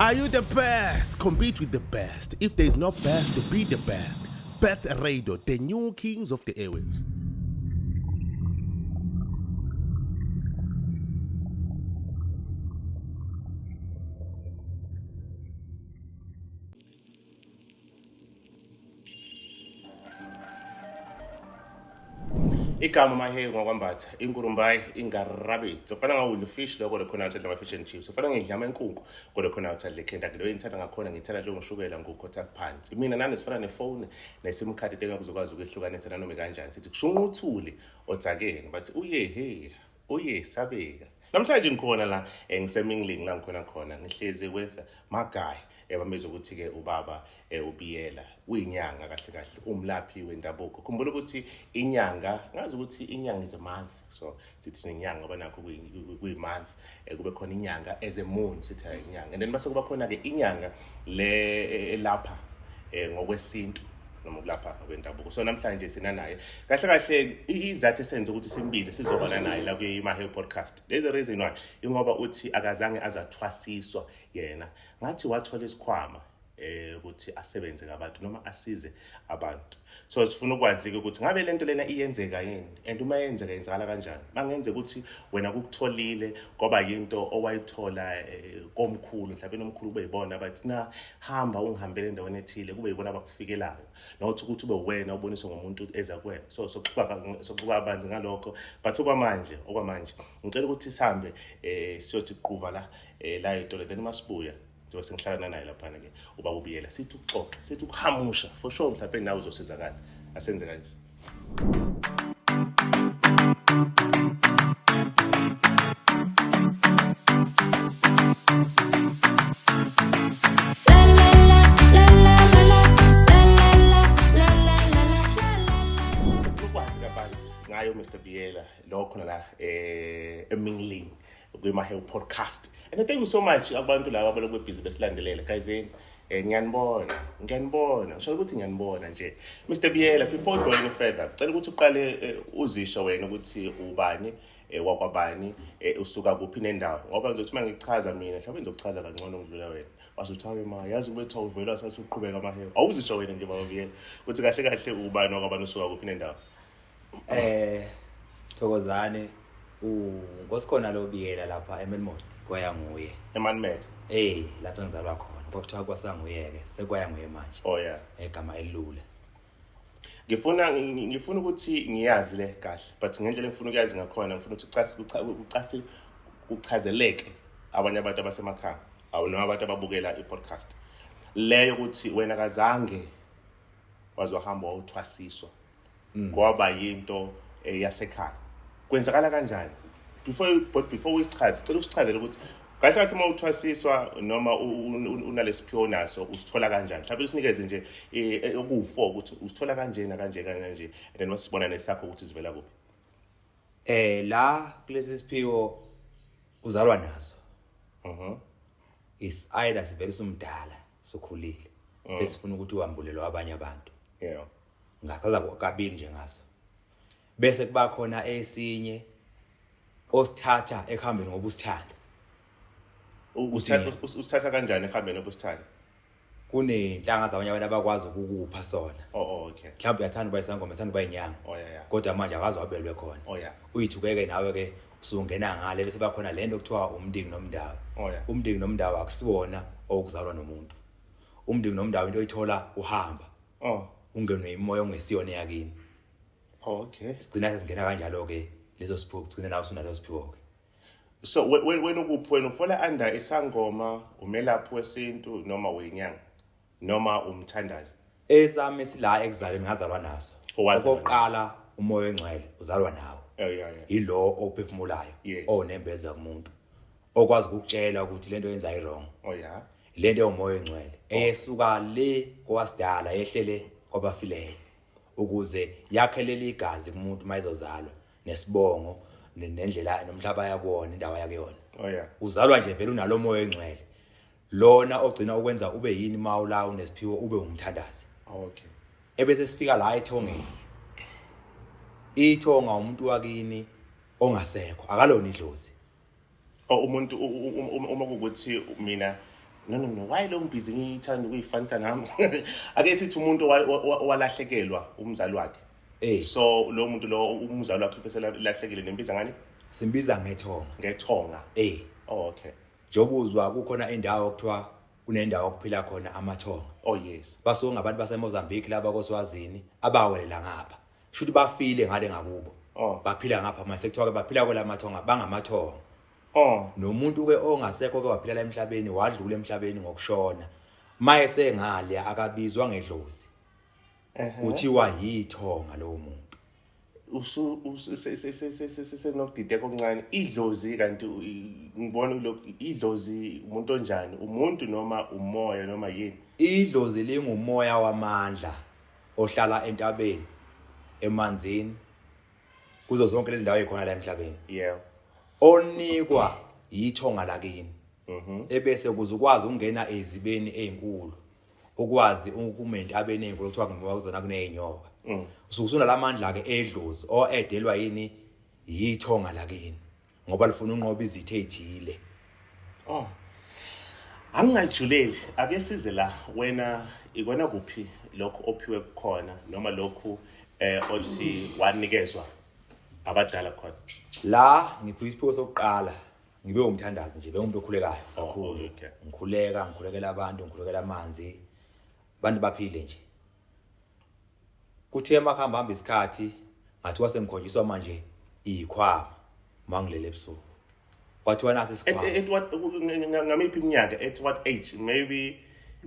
Are you the best? Compete with the best. If there is no best, be the best. Best Radio, the new kings of the airwaves. Igama Mahewu ngwakwambatha inkurumbayi ingarabitsi ufana ngawudla ufish lokho lekhona uthanda ama-fish and chips ufana ngidla amankunku kodwa khona uthanda le Kentucky leyo ngithanda ngakhona ngithanda njengoshukela ngukhotha phansi mina nani sifana nefoni nesim card into engakuzokwazi ukwehlukanisa nanoma kanjani sithi kushunqa uthuli odzakeni bathi uye he uye sabeka namhlanje ngikhona la ngisemingling la ngikhona khona ngihlezi with my guy bambiza ukuthi-ke ubaba uBiyela uyinyanga kahle kahle umlaphi wendabuko. Khumbula ukuthi inyanga, ngazi ukuthi inyanga is a month, so sithi sinenyanga ngoba nakho kuyi-month, kube khona inyanga as a moon, sithi hayi inyanga, and then base kuba khona-ke inyanga le elapha ngokwesintu noma ukulapha ngokwendabuko. So namhlanje sina naye kahle kahle izathu esenze ukuthi simbize sizobana naye la kwi-Mahewu Podcast. There's a reason why, ingoba uthi akazange azathwasiswa yena, ngathi wathola isikhwama ukuthi asebenze ngabantu noma asize abantu. So sifuna ukwazi-ke ukuthi ngabe lento lena iyenzeka yini, and uma yenzeka yenzakala kanjani. Mangenzeka ukuthi wena kukutholile kwaba yinto owayithola komkhulu, mhlawumbe nomkhulu kube yibona bathi na hamba ungihambele endaweni ethile, kube yibona abakufikelayo, not ukuthi ube wena uboniswe ngomuntu eza kuwena. So soxoxa kabanzi ngalokho, but okwamanje ngicela ukuthi sihambe siyothi quva la etolo, then masibuya njengoba sengihlala naye laphana ke ubaba uBiyela, sithi ukuxoxa, sithi ukuhamusha for sure, mhlawumbe nawe uzosizakala. Asenze kanje. Ukwazi kabanzi ngayo Mr Biyela lo khona la eMingling kwi-Mahewu Podcast. And thank you so much abantu laba abalokhu bebhizi besilandelela guys. Ngiyanibona, ngiyanibona, ngisho ukuthi ngiyanibona nje. Mr Biyela, before we go any further, cela ukuthi uqale uzisho wena ukuthi ubani, wakwabani, usuka kuphi nendawo, ngoba ngizothi uma ngichaza mina mhlawumbe ngizokuchaza kangcono ngidlula wena. Wasuthi hawe ma, yazi ube kuthiwa uvela sasuqhubeka amahewu. Awuzisho wena nje baba Biyela ukuthi kahle kahle ubani, wakwabani, usuka kuphi nendawo. Thokozane, uNkosikhona lo Biyela lapha eMelmoth kwaya nguye. eManmet. Lapho engizalwa khona. Kwakuthiwa kwasanguye ke, sekwaya nguye manje. Oh yeah. Egama elula. Ngifuna ukuthi ngiyazi le kahle, but ngendlela engifuna ukuyazi ngakhona ngifuna ukuthi kuchazeleke abanye abantu abasemakhaya, awu noma abantu ababukela i-podcast leyo, ukuthi wena kazange waze wahamba wawuthwasiswa kwaba yinto yasekhaya. Kwenzakala kanjani? But before usichaze, cela usichazele ukuthi kahle kahle uma uthwasiswa noma unalesiphiwo naso usithola kanjani. Mhlawumbe usinikeze nje okuwu-4 ukuthi usithola kanjena kanje kanje, and then wasibona nesakho ukuthi sivela kuphi. La kulesi siphiwo uzalwa naso. Is either sivele usumdala sokhulile, sesifuna ukuthi uhambulelwe abanye abantu. Ngachaza kabili nje ngaso. Bese kuba khona esinye osithatha ekuhambeni ngoba usithanda. Usithatha kanjani ekuhambeni ngoba usithanda? Kunenhlanga zabanye abantu abakwazi ukukupha sona. Oh, okay. Mhlawumbe uyathanda uba isangoma, uyathanda uba inyanga. Oh, yeah, yeah. Kodwa manje akazi wabelwe khona. Oh, yeah. Uyithukeke nawe ke usungena ngale bese bakhona lento okuthiwa umndiki nomndawo. Oh, yeah. Umndiki nomndawo akusiwona okuzalwa nomuntu. Umndiki nomndawo into oyithola uhamba. Oh. Ungenwe imoya ongesiyona yakini. Oh, okay. Sigcina sesingena kanjalo ke leso siphiwo, kugcina nawe usunaleso siphiwo ke. So wena ukuphi? Wena ufola under isangoma, umelaphi wesintu noma uyinyanga noma umthandazi? Esami sila ekuzaleni, ngazalwa naso. Owazalwa Okokuqala umoya ongcwele uzalwa nawo. Oh, yeah, yeah. Yilo ophefumulayo, onembeza kumuntu, okwazi ukukutshela ukuthi lento yenza i wrong. Oh, yeah. Lento yomoya ongcwele eyesuka le kowasidala yehlele kwabafileyo ukuze yakhelele igazi kumuntu mayizozalwa nesibongo nendlela nomhlaba yakuwona, indawo yakuyona. Oh, yeah. Uzalwa nje vele unalo moya ongcwele lona ogcina ukwenza ube yini mawula unesiphiwo ube umthandazi. Oh, okay. Ebese sifika la ethongeni, ithonga umuntu wakini ongasekho, akalona idlozi. Oh, umuntu uma kukuthi mina No, no, no, why lo ngibhizi ngiyithanda ukuyifanisa nami? Ake sithi umuntu owalahlekelwa umzali wakhe. So lo muntu lo, umzali wakhe bese lahlekile, nembiza ngani? Simbiza ngethonga. Ngethonga. Oh, okay. Njengoba uzwa kukhona indawo okuthiwa kunendawo okuphila khona amathonga. Oh yes. Basuke ngabantu baseMozambique laba koSwazini abawelela ngapha. Shuthi bafile ngale ngakubo. Baphila ngapha mase kuthiwa ke baphila kwelamathonga, bangamathonga. Nomuntu ke ongasekho ke waphila la emhlabeni, wadlula emhlabeni ngokushona. Maye sengale akabizwa ngedlozi. Kuthiwa yithonga lowo muntu. Usu senokudideka okuncane. Idlozi kanti ngibona lokhu, idlozi umuntu onjani? Umuntu noma umoya noma yini? Idlozi lingumoya wamandla ohlala entabeni, emanzini, kuzo zonke lezi ndawo ezikhona la emhlabeni. Onikwa yithonga lakini. Ebese ukuze ukwazi ukungena ezibeni ezinkulu, ukwazi ukuma entabeni ezinkulu kuthiwa ngoba kuzona kunezinyoka. Usuke usunalamandla ke edlozi oedelwa yini yithonga lakini, ngoba lifuna unqoba izitha ezithile. Oh. Angingajuleli, ake size la. Wena ikona kuphi lokho ophiwe kukhona noma lokhu othi wanikezwa abadala khona? La ngiphiwe isiphiwo sokuqala, ngibe umthandazi nje, bengumuntu okhulekayo Oh, kakhulu. okay. Ngikhuleka, ngikhulekela abantu, ngikhulekela amanzi, abantu baphile nje. Kuthe makuhamba hamba isikhathi ngathi wasengikhonjiswa manje ikhwama mangilele ebusuku. Kwathiwa nasi isikhwama. At what, ngamiphi iminyaka, at what age? Maybe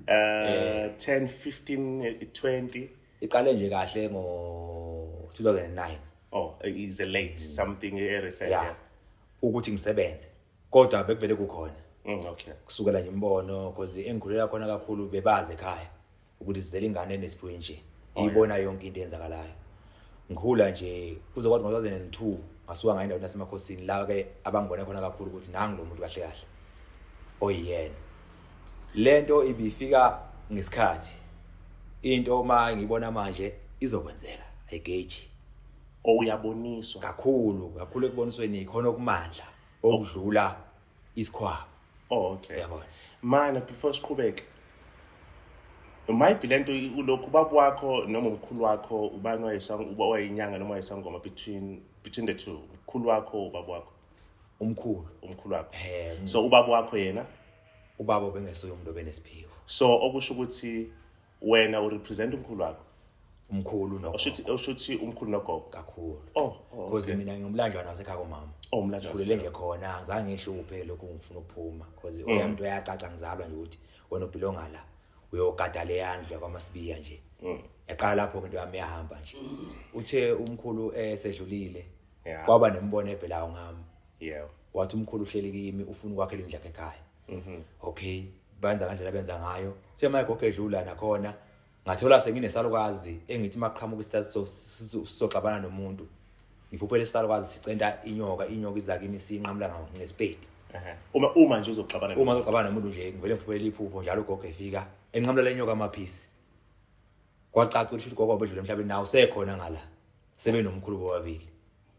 10, 15, 20? Iqale nje kahle ngo 2009. Oh, is a late something recent. Yeah. Yeah. Ukuthi ngisebenze. Kodwa bekuvele kukhona. Okay. Kusukela nje imbono, because engikhulela khona kakhulu bebazi ekhaya ukuthi sizele ingane enesiphiwo nje. Ibona yonke into eyenzakalayo. Ngikhula nje kuze kwathi ngo-2002 ngasuka ngaye endaweni yasemakhosini la ke abangibone khona kakhulu ukuthi nangu lo muntu kahle kahle oyiyena. Lento ibifika ngesikhathi. Into uma ngibona manje izokwenzeka, ayigeji. Uyaboniswa kakhulu kakhulu ekubonisweni ikhona okumandla okudlula isikhwama. Oh, okay. Uyabona. Mana, before siqhubeke, maybe lento ulokhu ubaba wakho noma umkhulu wakho, ubani uba wayeyinyanga noma wayesangoma between the two, umkhulu wakho, ubaba wakho? Umkhulu. Umkhulu wakho. So ubaba wakho yena? Ubaba obengesuye umuntu obenesiphiwo. So okusho ukuthi wena urepresent umkhulu wakho? Umkhulu nogogo. Oshuthi umkhulu nogogo. Kakhulu. Oh, oh, Because okay. mina ngingumlanjwana wasekhaya komama. Oh, umlanjwana Ngikhulele wasekhaya. nje khona, angizange ngihluphe lokhu ngifuna ukuphuma because oyami into yacaca ngizalwa nje ukuthi wena ubelonga la. Uyogada le yandlu yakwaMasibiya nje. Yaqala lapho into yami yahamba nje. Uthe umkhulu esedlulile. Kwaba nembono ebhelayo ngami. Wathi umkhulu uhleli kimi ufuna ukwakhela indlu yakhe ekhaya. Okay, benza kanjena benza ngayo. Uthe maye gogo edlula nakhona ngathola senginesalukazi engithi maqhamuka isitathi sizoxabana nomuntu. Ngiphuphele isalukazi sicenta inyoka, inyoka iza kimi sinqamula ngesipedi. Uma nje uzoxabana Uma uzoxabana nomuntu nje ngivele ngiphuphele iphupho njalo ugogo efika enqamula lenyoka amaphisi. Kwacaca ukuthi ugogo obedlule emhlabeni nawo sekhona ngala. Sebe nomkhulu bobabili.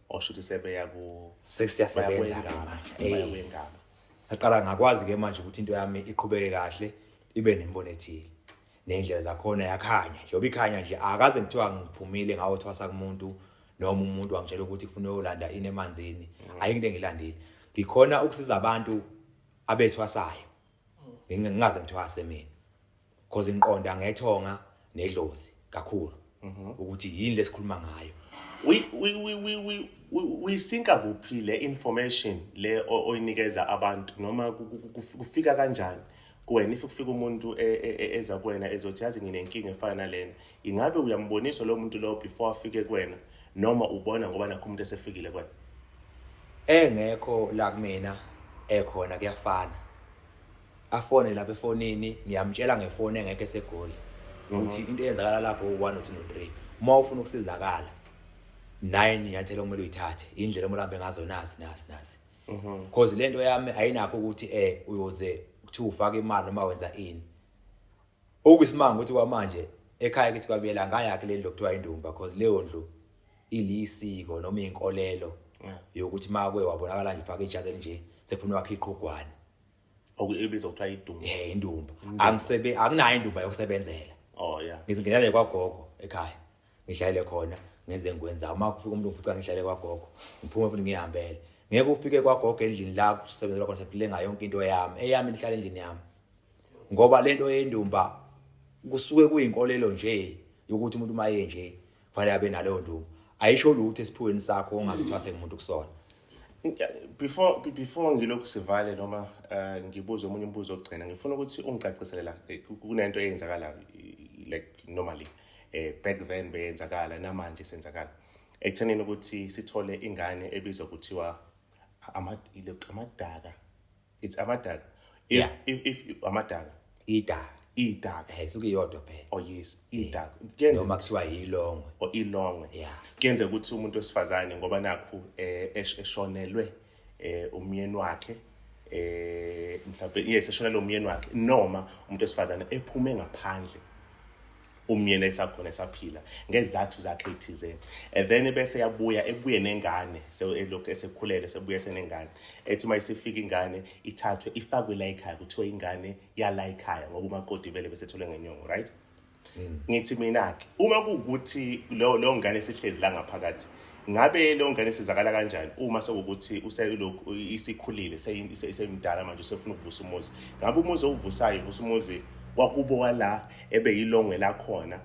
Osho ukuthi sebeya ku Sesiyasebenza ke Bayakwengama. manje. Bayakwengama. Saqala ngakwazi ke manje ukuthi into yami iqhubeke kahle ibe nembono ethile. Nendlela zakhona yakhanya. Njengoba ikhanya nje akaze ngithiwa ngiphumile ngawothwasa kumuntu noma umuntu wangitshela ukuthi kufuna uyolanda ini emanzini. Ayikho into engilandile. Ngikhona ukusiza abantu abethwasayo. Ngingaze ngithwase mina. Because ngiqonda ngethonga nedlozi kakhulu. Ukuthi yini lesikhuluma ngayo. Uyisinka kuphi le information le oyinikeza abantu noma kufika kanjani kuwena? If kufika umuntu eza kuwena ezothi yazi nginenkinga efana nalena, ingabe uyambonisa lo muntu lo before afike kuwena noma ubona ngoba nakho umuntu esefikile kuwena? Engekho la kumina ekhona kuyafana. Afone lapha efonini, ngiyamtshela ngefoni engekho eseGoli ukuthi into eyenzakala lapho u1 u2 no3. Uma ufuna ukusizakala 9 inyathelo okumele uyithathe, indlela okumele uhambe ngazo nazi nazi nazi. Because lento yami ayinakho ukuthi uyoze kuthiwa ufake imali noma wenza ini. Okuyisimanga ukuthi kwamanje ekhaya kithi kwabuyela ngayakhe le ndlu okuthiwa indumba, because leyo ndlu ilisiko noma inkolelo yokuthi makwe wabonakala nje ufake itshathi nje sekufuna wakhe iqhugwane. Okubizwa kuthiwa idumba. Eh, indumba. Angisebe, akunayo indumba yokusebenzela. Oh yeah. Ngizingenele kwagogo ekhaya, ngihlalele khona, ngenze engikwenzayo. Uma kufika umuntu ngifica ngihlale kwagogo, ngiphume futhi ngihambele. Ngeke ufike kwagogo endlini la kusebenzela khona sekulenga yonke into yami, eyami ihlala endlini yami. Ngoba lento yendumba kusuke kuyinkolelo nje yokuthi umuntu uma nje kufanele abe naleyo ndumba. Ayisho lutho esiphiweni sakho ongaze uthwase ngumuntu kusona. Before ngilokhu sivale noma ngibuze omunye umbuzo ogcina, ngifuna ukuthi ungicacisele la, kunento eyenzakala like normally, back then beyenzakala, namanje senzakala, ekuthenini ukuthi sithole ingane ebizwa kuthiwa amadaka. It's amadaka, if if amadaka. Idaka. Idaka. Eh, isuke iyodwa phela. Oh yes, idaka. Kuyenzeka noma kuthiwa yilongwe. Or ilongwe. Kuyenzeka ukuthi umuntu wesifazane, ngoba nakhu eshonelwe umyeni wakhe, mhlawumbe, yes, eshonelwe umyeni wakhe, noma umuntu wesifazane ephume ngaphandle umyeni esakhona esaphila ngezathu zakhe ethizeni, and then bese yabuya, ebuye nengane, elokhu esekhulele, sebuye senengane, ethi uma isifika ingane ithathwe ifakwe la ekhaya, kuthiwa ingane yala ekhaya ngoba umakoti vele besetholwe ngenyongo, right? Ngithi mina ke, uma kuwukuthi leyo ngane sihlezi la ngaphakathi, ngabe leyo ngane sizakala kanjani uma sekuwukuthi uselokhu isikhulile, seyimdala manje, usefuna ukuvusa umuzi? Ngabe umuzi owuvusayo uvusa umuzi wakubo wala ebe yilongwe lakhona,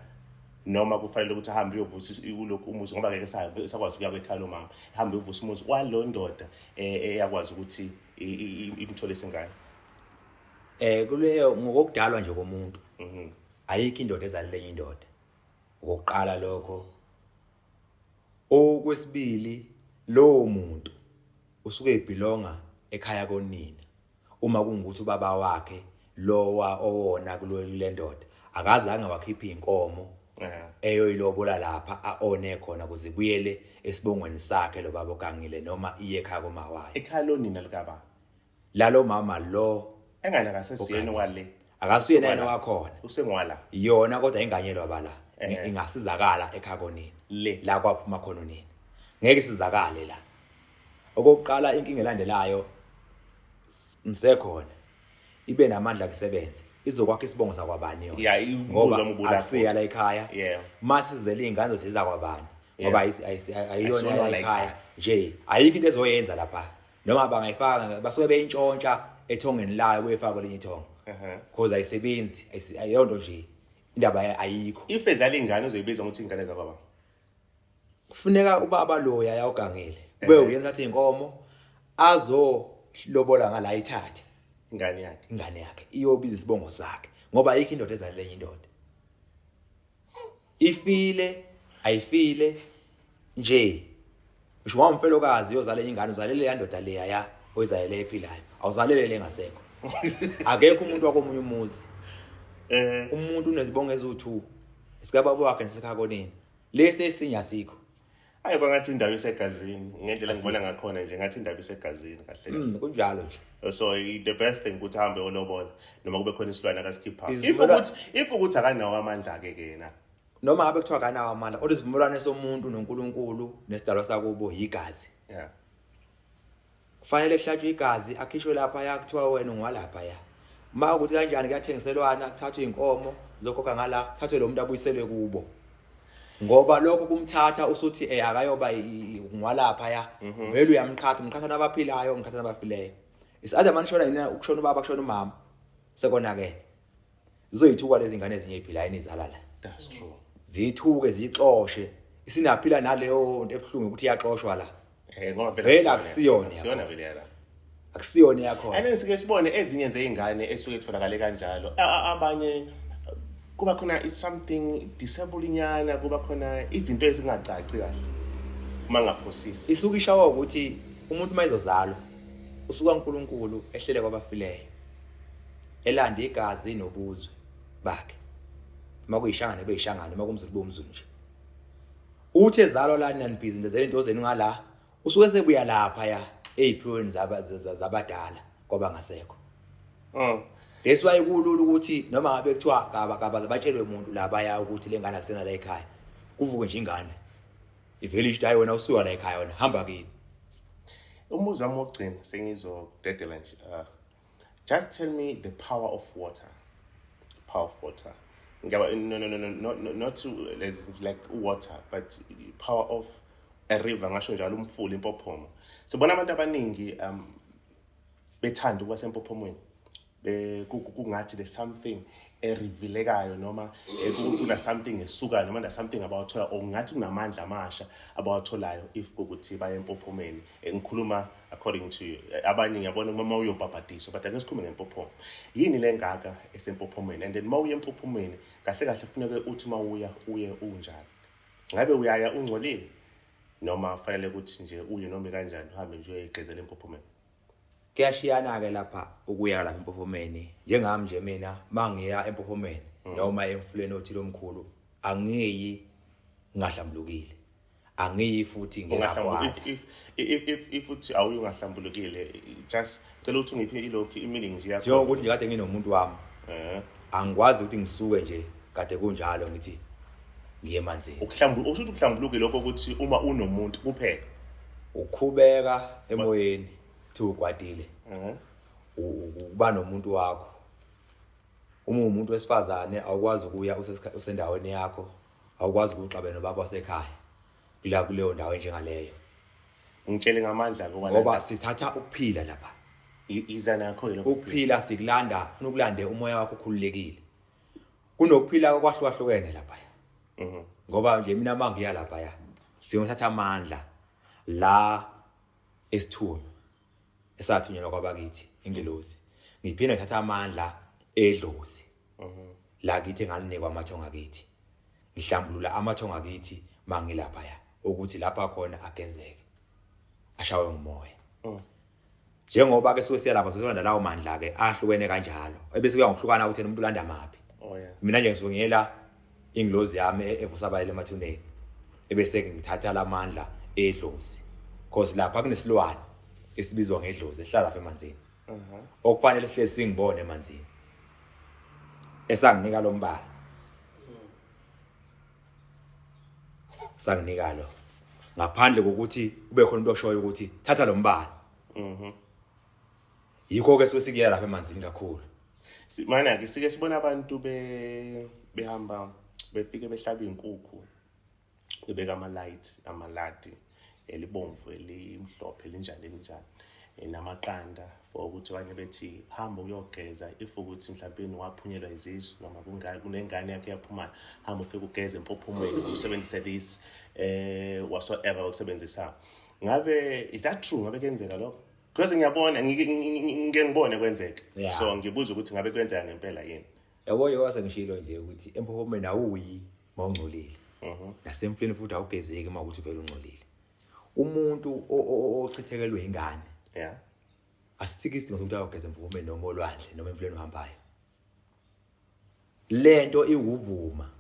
noma kufanele ukuthi ahambe uyovusa kulokhu umuzi, ngoba ngeke sakwazi ukuya kwekhaya lomama, ahambe uyovusa umuzi walo ndoda eyakwazi ukuthi imtholise ingane? Kuleyo ngokudalwa nje komuntu, ayikho indoda ezalele enye indoda, okokuqala lokho. Okwesibili, lowo muntu usuke ebhilonga ekhaya konina. Uma kungukuthi ubaba wakhe lowa owona kule ndoda akazange wakhipha inkomo eyoyilobola lapha aone khona kuze ibuyele esibongweni sakhe lo baba ogangile, noma iye ekhaya komawayo. Ekhaya lonina likaba lalo mama lo engane akasesiyena wale. Akasuyena yena wakhona. Usengwala. Yona kodwa inganyelwa bala, ingasizakala ekhaya konina. Le. La kwaphuma khona unina ngeke isizakale la. Okokuqala, inkinga elandelayo ngisekhona ibe namandla kusebenze, izokwakha isibongo sakwabani yona? Yeah, ngoba umbuzo wami ubulapho. Akusiya la ekhaya. Masizele iy'ngane zoziza kwabani? Ngoba ayiyona Ayisona la la ekhaya ekhaya. Nje ayikho into ezoyenza lapha, noma bangayifaka basuke beyintshontsha ethongeni layo kuyifaka kwelinye ithongo, cause ayisebenzi, ayiyonto nje, indaba ayikho. If ezala ingane uzoyibiza ngokuthi ingane zakwaba? Kufuneka ubaba loya yawugangile kube uyena thatha inkomo azolobola ngala, ithathe ingane yakhe. Ingane yakhe iyobiza isibongo sakhe, ngoba ayikho indoda ezalele enye indoda, ifile ayifile nje. Ngisho wamfelokazi yozala enye ingane, uzalele ya ndoda leya ya oyizalele ephilayo, awuzalele lengasekho. Akekho umuntu wakomunye umuzi. Umuntu unezibongo eziwu2, esikababa wakhe nesikhakonini, lesi esinye asikho. Hayi, kwangathi indawo isegazini, ngendlela engibona ngakhona nje, ngathi indaba isegazini kahle kahle. Kunjalo nje. So the best thing ukuthi ahambe olobola noma kube khona isilwane akasikhipha. If ukuthi akanawo amandla ke yena. Noma ngabe kuthiwa akanawo amandla, kodwa isivumelwano somuntu noNkulunkulu nesidalwa sakubo yigazi. Kufanele kuhlatshwe igazi, akhishwe lapha ya, kuthiwa wena ungwalapha ya. Uma ukuthi kanjani kuyathengiselwana, kuthathwe inkomo zokhokha ngala, kuthathwe lo muntu abuyiselwe kubo. Ngoba lokho kumthatha usuthi akayoba ngwalapha ya. Vele uyamqhatha, umqhatha nabaphilayo, umqhatha nabafileyo. Is either manishona yini, ukushona ubaba, kushona umama. Sekonakele. Zizoyithuka lezi ngane ezinye eziphilayo nizala la. That's true. Zithuke zixoshe. Isinaphila naleyo nto ebuhlungu ukuthi iyaxoshwa la. Ngoba vele vele akusiyona akusiyona yakho. Vele yala. Akusiyona yakhona. And sike sibone ezinye zeingane esuke etholakale kanjalo. Abanye kuba khona is something disable nyana, kuba khona izinto ezingacaci kahle. Uma ngaphosisi. Isuka ishawa ukuthi umuntu mayizozalwa usuka uNkulunkulu ehlele kwabafileyo. Elanda igazi nobuzwe bakhe. Uma kuyishangane beyishangane, uma kumzulu bomzulu nje. Uthe ezalwa la nani busy ndenzela into zenu ngala, usuke sebuya lapha ya eziphiweni zabadala ngoba ngasekho. That's why kulula ukuthi noma ngabe kuthiwa kaba batshelwe umuntu laba ya ukuthi lengane akusena la ekhaya. Kuvuke nje ingane. Ivele ithi hayi wena usuka la ekhaya, wena hamba kini. Umbuzo wami wokugcina sengizokudedela nje. Just tell me the power of water. Power of water. Ngiyaba, no, not to like water, but power of a river, ngasho njalo, umfula impophoma. Sibona abantu abaningi bethanda ukuba sempophomweni, kungathi there's something erevealekayo noma kuna something esukayo noma there's something abawathola or ngathi kunamandla amasha abawatholayo if kukuthi baye empophomeni. Ngikhuluma according to abanye, ngiyabona uma uyobhabhadiswa, but ake sikhulume ngempophomo. Yini le ngaka esempophomeni? And then uma uya empophomeni, kahle kahle kufuneke uthi uma uya, uye unjani? Ngabe uyaya ungcolile noma fanele ukuthi nje uye noma kanjani, uhambe nje uyayigezela empophomeni? Kuyashiyana-ke lapha ukuya lapha empophomeni. Njengami nje mina, mangiya empophomeni noma emfuleni othile omkhulu, angiyi ngingahlambulukile, angiyi futhi ngenakwala. If uthi awuyi ungahlambulukile, just cela ukuthi ungiphe ilokhu i-meaning nje yakho. Njengokuthi nje kade nginomuntu wami, angikwazi ukuthi ngisuke nje kade kunjalo ngithi ngiye emanzini. Usho ukuthi ukuhlambuluke lokho ukuthi uma unomuntu kuphela? Ukhubeka emoyeni, kuthiwa ukwatile, ukuba nomuntu wakho. Uma uwumuntu wesifazane, awukwazi ukuya usendaweni yakho, awukwazi ukuxabana nobaba wasekhaya kula kuleyo ndawo enjengaleyo. Ngitshele ngamandla ke. Ngoba sithatha ukuphila lapha. Iza nakho yini? Ukuphila sikulanda, funa ukulande umoya wakho ukhululekile. Kunokuphila okwahlukahlukene lapha. Ngoba nje mina mangiya lapha, siyothatha amandla la esithunywa esathunyelwa kwabakithi ingelosi, ngiphinde ngithatha amandla edlozi la kithi engalinikwa amathongo akithi. Ngihlambulula amathongo akithi mangilapha ya ukuthi lapha khona agezeke, ashawe ngumoya. Njengoba ke suke siya lapha, sizolanda lawo mandla ke ahlukene kanjalo, ebese kuya ngokuhlukana ukuthi umuntu ulanda maphi. Mina nje ngisuke ngiyela ingilozi yami evusa abalele emathuneni, ebese ngithatha lamandla edlozi, because lapha kunesilwane esibizwa ngedlozi esihlala lapha emanzini, okufanele sihlezi singibone emanzini, esanginika lo mbala, sanginika lo ngaphandle kokuthi kube khona umuntu oshoyo ukuthi thatha lo mbala. Yikho ke suke sikuya lapha emanzini kakhulu. Mana ke sike sibona abantu behamba, befike behlaba inkukhu, bebeka ama light, amaladi elibomvu, elimhlophe, elinjani elinjani, namaqanda, for ukuthi abanye bethi hamba uyogeza if ukuthi mhlawumbe waphunyelwa izisu noma kunengane yakhe yaphumayo, hamba ufike ugeze empophomweni usebenzise this whatsoever ukusebenzisa. Ngabe is that true? Ngabe kuyenzeka lokho? Because ngiyabona, ngike ngibone kwenzeka. So ngibuza ukuthi ngabe kwenzeka ngempela yini? Yabo, yose ngishilo nje ukuthi empophomeni awuyi mawungcolile, nasemfuleni futhi awugezeki uma ukuthi vele ungcolile. Umuntu ochithekelwe ingane, asikho isidingo sokuthi ayogeza empophomeni noma olwandle noma emfuleni ohambayo. Lento iwuvuma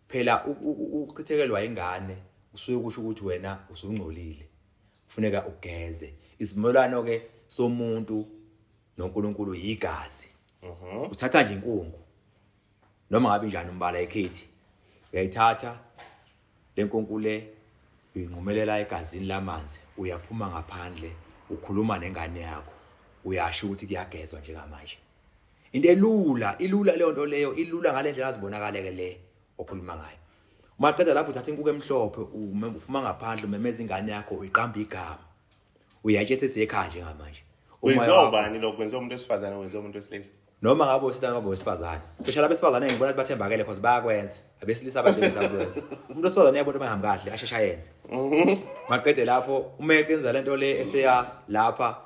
phela ukuchithekelwa ingane usuke kusho ukuthi wena usungcolile, kufuneka ugeze. Isivumelwano ke somuntu noNkulunkulu yigazi. Uthatha nje inkungu noma ngabe njani umbala ekhethi, uyayithatha lenkunku le, uyinqumelela egazini lamanzi, uyaphuma ngaphandle, ukhuluma nengane yakho, uyasho ukuthi kuyagezwa njengamanje. Into elula, ilula leyo nto leyo, ilula ngale ndlela azibonakaleke le okhuluma ngayo. Uma qeda lapho, uthatha inkukhu emhlophe, uphuma ngaphandle, umemeza ingane yakho, uyiqamba igama, uyatshe sesiyekhaya njengamanje. Umoya Kwenziwa ubani lokho? Kwenziwa umuntu wesifazane, kwenziwa umuntu wesilisa? Noma ngabe wesilisa, ngabe wesifazane. Especially abesifazane ngibona ukuthi bathembakele because bayakwenza. Abesilisa abahlekisa ukwenza. Umuntu wesifazane uyabona uma engahambi kahle, asheshe ayenze. Maqede lapho, uma ekenza lento le eseya lapha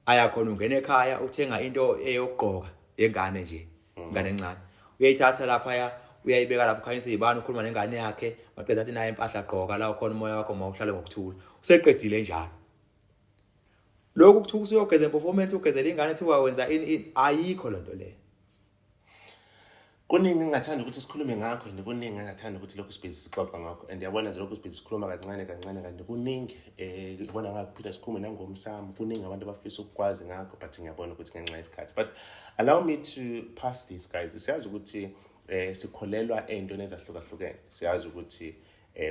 aya khona, ungena ekhaya, uthenga into eyokugqoka yengane nje, ingane encane. Uyayithatha lapha ya, uyayibeka lapho, ukhanyisa izibani, ukhuluma nengane yakhe, maqede athi naye impahla, gqoka la khona umoya wakho mawuhlale ngokuthula. Useqedile njalo. Lokhu kuthiwa usuyogeza empophomeni, ugezela ingane, thiwa wenza ini ini, ayikho lonto leyo. Kuningi engingathanda ukuthi sikhulume ngakho and kuningi engingathanda ukuthi lokhu sibhizi sixoxa ngakho, and yabona nje lokhu sibhizi sikhuluma kancane kancane, kanti kuningi. Ngibona ngakuphila sikhulume nangomsamo, kuningi abantu abafisa ukukwazi ngakho, but ngiyabona ukuthi ngenxa yesikhathi. But allow me to pass this, guys. Siyazi ukuthi sikholelwa ey'ntweni ezahlukahlukene, siyazi ukuthi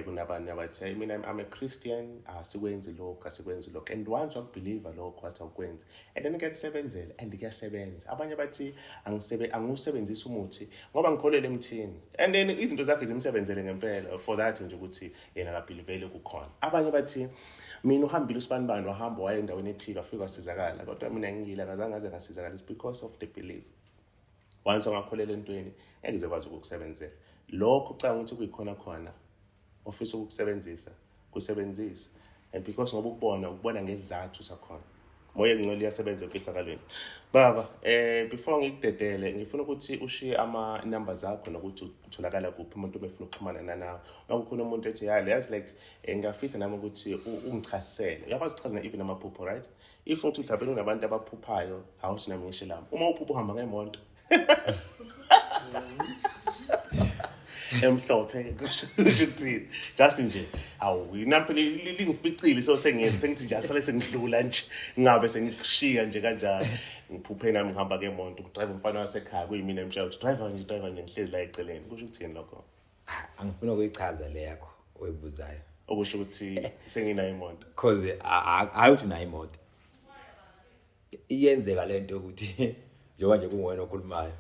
Kunabantu abathi, "Hey, mina I'm a Christian, asikwenzi lokho, asikwenzi lokho," and once wakubelieve lokho, wathi awukwenzi, and then kuyakusebenzela and kuyasebenza. Abanye bathi angiwusebenzisi umuthi ngoba ngikholelwa emthini, and then izinto zakhe zimsebenzele ngempela for that nje ukuthi yena akabelievele kukhona. Abanye bathi, mina uhambile usibanibani, wahamba waya endaweni ethile, wafika wasizakala, kodwa mina ngiyile, akazange aze ngasizakala. It's because of the belief. Once ungakholelwa entweni, ngeke ize kwazi ukukusebenzela lokho ucabanga ukuthi kuyikhona khona ofisa ukukusebenzisa, kusebenzisa. And because ngoba ukubona ngesizathu sakhona, moya engcwele iyasebenza emfihlakalweni. Baba, before ngikudedele, ngifuna ukuthi ushiye ama numbers zakho nokuthi utholakala kuphi umuntu obefuna ukuxhumana nawe. Uma kukhona umuntu ethi, "Ya, yazi, like ngiyafisa nami ukuthi ungichazisele," uyakwazi ukuchaza even amaphupho, right? If uthi mhlawumbe kunabantu abaphuphayo, awuthi nami ngisho lami, uma uphupha uhamba ngemoto emhlophe, kusho ukuthini? Just nje, awu, nampe lingificile, so sengiyenza sengithi nje asale sengidlula nje, ngabe sengikushiya nje kanjalo. Ngiphuphe nami ngihamba ngemoto, kudrive umfana wasekhaya, kuyimina emtshela ukuthi driver nje, driver nje, ngihlezi la eceleni. Kusho ukuthini lokho? Angifuna ukuyichaza le yakho oyibuzayo. Okusho ukuthi senginayo imoto? Cause hayi ukuthi unayo imoto, iyenzeka lento ukuthi njengoba nje kunguwena okhulumayo,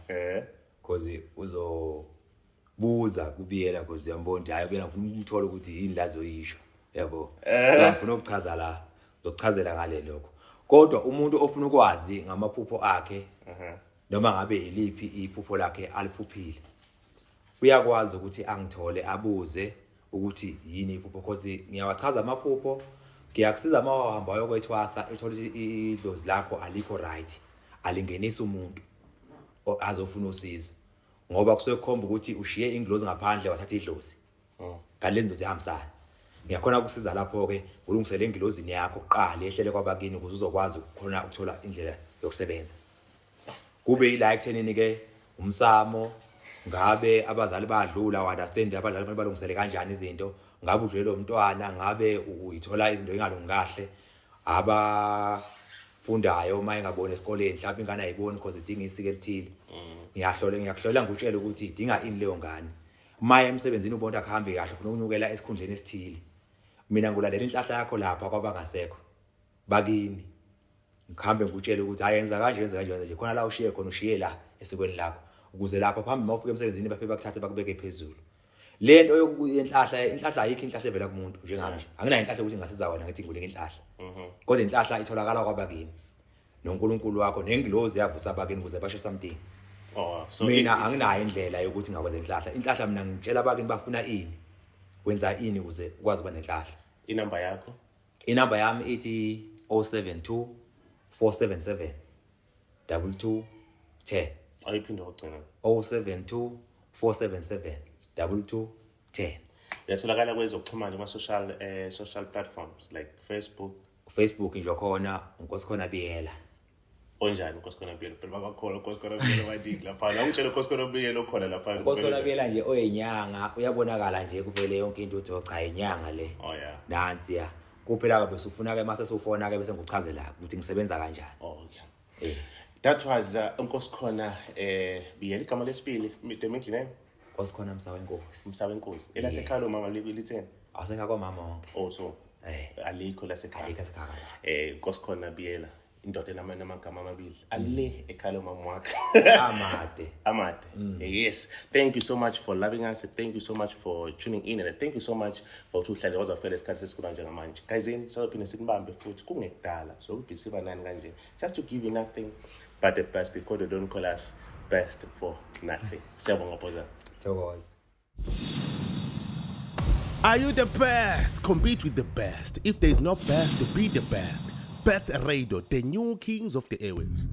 cause uzobuza kubiyela, cause uyambona ukuthi hayi, ubiyela ngifuna ukuthola ukuthi yini lazoyisho, yabo. So ngifuna ukuchaza la, ngizokuchazela ngale lokho. Kodwa umuntu ofuna ukwazi ngamaphupho akhe, noma ngabe iliphi iphupho lakhe aliphuphile, uyakwazi ukuthi angithole, abuze ukuthi yini iphupho, cause ngiyawachaza amaphupho. Ngiyakusiza uma wahamba wayokwethwasa, ethola ukuthi idlozi lakho alikho right, alingenisi umuntu azofuna usizo, ngoba kusuke kukhomba ukuthi ushiye ingilozi ngaphandle, wathatha idlozi. Kanti lezi zinto ziyahambisana. Ngiyakhona ukusiza lapho-ke, ulungisele engilozini yakho kuqala, yehlele kwabakini, ukuze uzokwazi ukukhona ukuthola indlela yokusebenza. Kube yila ekuthenini-ke umsamo, ngabe abazali badlula, understand abazali kufanele balungisele kanjani izinto, ngabe udlulele umntwana, ngabe uyithola izinto engalungi kahle. Abafundayo, uma engaboni esikoleni, mhlawumbe ingane ayiboni because idinga isiko elithile, ngiyahlola, ngiyakuhlola, ngikutshela ukuthi idinga ini leyo ngane. Uma emsebenzini ubona akuhambi kahle, ufuna ukunyukela esikhundleni esithile, mina ngikulandela inhlahla yakho lapha kwabangasekho bakini, ngihambe ngikutshele ukuthi hayi, yenza kanje, yenza kanje, yenza nje khona la ushiye khona, ushiye la esikweni lakho, ukuze lapha phambi uma ufika emsebenzini bafike bakuthathe bakubeke phezulu. Le nto yenhlahla, inhlahla ayikho, inhlahla evela kumuntu. Njengami nje, anginayo inhlahla ukuthi ngasiza wena ngithi ngikunika inhlahla, kodwa inhlahla itholakala kwabakini noNkulunkulu wakho nengilozi yavusa abakini ukuze basho something. Oh, so mina anginayo indlela yokuthi ngakwenza inhlahla. Inhlahla mina ngitshela abakini bafuna ini, wenza ini ukuze ukwazi ukuba nenhlahla. Inamba yakho? Inamba yami ithi 072 477 22 10. Ayiphinde okugcina. 072 477 22 10. Uyatholakala kwezokuxhumana, kuma-social social platforms like Facebook? Facebook nje khona, uNkosikhona Biyela. Onjani uNkosikhona Biyela? Phela babakhona uNkosikhona Biyela baningi laphana. Awungitshele uNkosikhona Biyela okhona laphana. UNkosikhona Biyela nje oyinyanga, uyabonakala nje kuvele yonke into uthi, oh cha, inyanga le. Oh yeah. Nansi ya kuphela ke, bese ufuna ke mase sufona ke, bese ngikuchazela ukuthi ngisebenza kanjani. Oh, okay. That was uNkosikhona Biyela, igama lesibili, the middle name? Nkosikhona Msawenkosi. Msawenkosi. Elasekhaya lo mama litheni? Asekhaya kwamama wonke. Oh, so Eh. alikho lasekhaya? Alikho lasekhaya. Nkosikhona Biyela, indoda enamagama amabili ale ekhaya lomama wakhe. Amade. Amade. Yes, thank you so much for loving us, thank you so much for tuning in, and thank you so much for ukuthi uhlale waze wafela isikhathi sesikhuluma njengamanje. Guys, yini sizophinde sikubambe futhi kungekudala, sokubhisiba nani kanje, just to give you nothing but the best, because they don't call us best for nothing. Siyabonga, Bhoza. Thokoza. Are you the best? Compete with the best. If there is no best, be the best. Best Radio, the new kings of the airwaves.